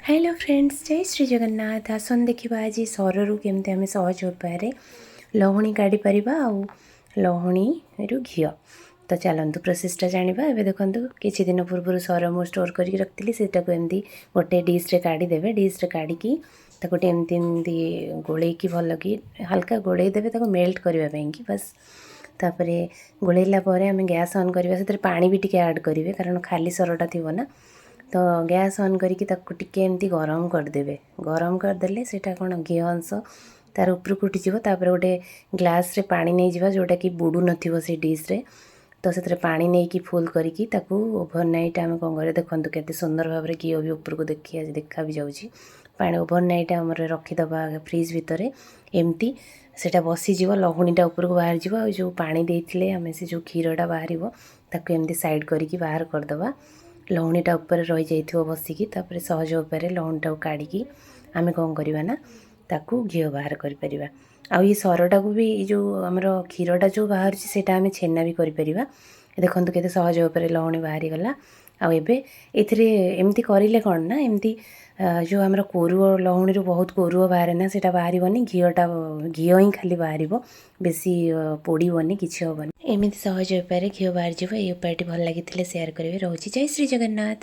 Hello friends, ଜୟ ଶ୍ରୀ ଜଗନ୍ନାଥ। ଆସନ୍ତୁ ଦେଖିବା ଆଜି ସରରୁ କେମିତି ଆମେ ସହଜ ଉପାୟରେ ଲହୁଣୀ କାଢ଼ିପାରିବା ଆଉ ଲହୁଣୀରୁ ଘିଅ। ତ ଚାଲନ୍ତୁ, ପ୍ରୋସେସ୍ଟା ଜାଣିବା। ଏବେ ଦେଖନ୍ତୁ, କିଛି ଦିନ ପୂର୍ବରୁ ସର ମୁଁ ଷ୍ଟୋର୍ କରିକି ରଖିଥିଲି। ସେଇଟାକୁ ଏମିତି ଗୋଟେ ଡିସ୍ରେ କାଢ଼ିଦେବେ। ଡିସ୍ରେ କାଢ଼ିକି ତାକୁ ଟିକେ ଏମିତି ଏମିତି ଗୋଳେଇକି, ଭଲକି ହାଲକା ଗୋଳେଇ ଦେବେ ତାକୁ ମେଲ୍ଟ କରିବା ପାଇଁକି, ବାସ୍। ତାପରେ ଗୋଳେଇଲା ପରେ ଆମେ ଗ୍ୟାସ୍ ଅନ୍ କରିବା। ସେଥିରେ ପାଣି ବି ଟିକେ ଆଡ଼୍ କରିବେ, କାରଣ ଖାଲି ସରଟା ଥିବ ନା। ତ ଗ୍ୟାସ୍ ଅନ୍ କରିକି ତାକୁ ଟିକେ ଏମିତି ଗରମ କରିଦେବେ। ଗରମ କରିଦେଲେ ସେଇଟା କ'ଣ ଘିଅ ଅଂଶ ତାର ଉପରକୁ ଉଠିଯିବ। ତାପରେ ଗୋଟେ ଗ୍ଲାସ୍ରେ ପାଣି ନେଇଯିବା, ଯେଉଁଟାକି ବୁଡ଼ୁ ନଥିବ ସେଇ ଡିସ୍ରେ। ତ ସେଥିରେ ପାଣି ନେଇକି ଫୁଲ୍ କରିକି ତାକୁ ଓଭର ନାଇଟ୍ ଆମେ କ'ଣ କରିବା? ଦେଖନ୍ତୁ, କେତେ ସୁନ୍ଦର ଭାବରେ ଘିଅ ବି ଉପରକୁ ଦେଖା ବି ଯାଉଛି। ପାଣି ଓଭର ନାଇଟ୍ ଆମର ରଖିଦେବା ଫ୍ରିଜ୍ ଭିତରେ। ଏମିତି ସେଇଟା ବସିଯିବ, ଲହୁଣୀଟା ଉପରକୁ ବାହାରିଯିବ। ଆଉ ଯେଉଁ ପାଣି ଦେଇଥିଲେ ଆମେ, ସେ ଯେଉଁ କ୍ଷୀରଟା ବାହାରିବ, ତାକୁ ଏମିତି ସାଇଡ଼୍ କରିକି ବାହାର କରିଦେବା। ଲହୁଣୀଟା ଉପରେ ରହିଯାଇଥିବ ବସିକି। ତାପରେ ସହଜ ଉପାୟରେ ଲହୁଣୀଟାକୁ କାଢ଼ିକି ଆମେ କ'ଣ କରିବା ନା ତାକୁ ଘିଅ ବାହାର କରିପାରିବା। ଆଉ ଏଇ ସରଟାକୁ ବି, ଏଇ ଯେଉଁ ଆମର କ୍ଷୀରଟା ଯେଉଁ ବାହାରୁଛି, ସେଇଟା ଆମେ ଛେନା ବି କରିପାରିବା। ଦେଖନ୍ତୁ, କେତେ ସହଜ ଉପାୟରେ ଲହୁଣୀ ବାହାରିଗଲା। ଆଉ ଏବେ ଏଥିରେ ଏମିତି କରିଲେ କ'ଣ ନା ଏମିତି ଯେଉଁ ଆମର କୋରୁଅ, ଲହୁଣୀରୁ ବହୁତ କୋରୁଅ ବାହାରେ ନା, ସେଇଟା ବାହାରିବନି। ଘିଅଟା ଘିଅ ହିଁ ଖାଲି ବାହାରିବ, ବେଶୀ ପୋଡ଼ିବନି, କିଛି ହେବନି। ଏମିତି ସହଜ ଉପାୟରେ ଘିଅ ବାହାରିଯିବ। ଏଇ ଉପାୟଟି ଭଲ ଲାଗିଥିଲେ ସେୟାର କରିବେ। ରହୁଛି, ଜୟ ଶ୍ରୀ ଜଗନ୍ନାଥ।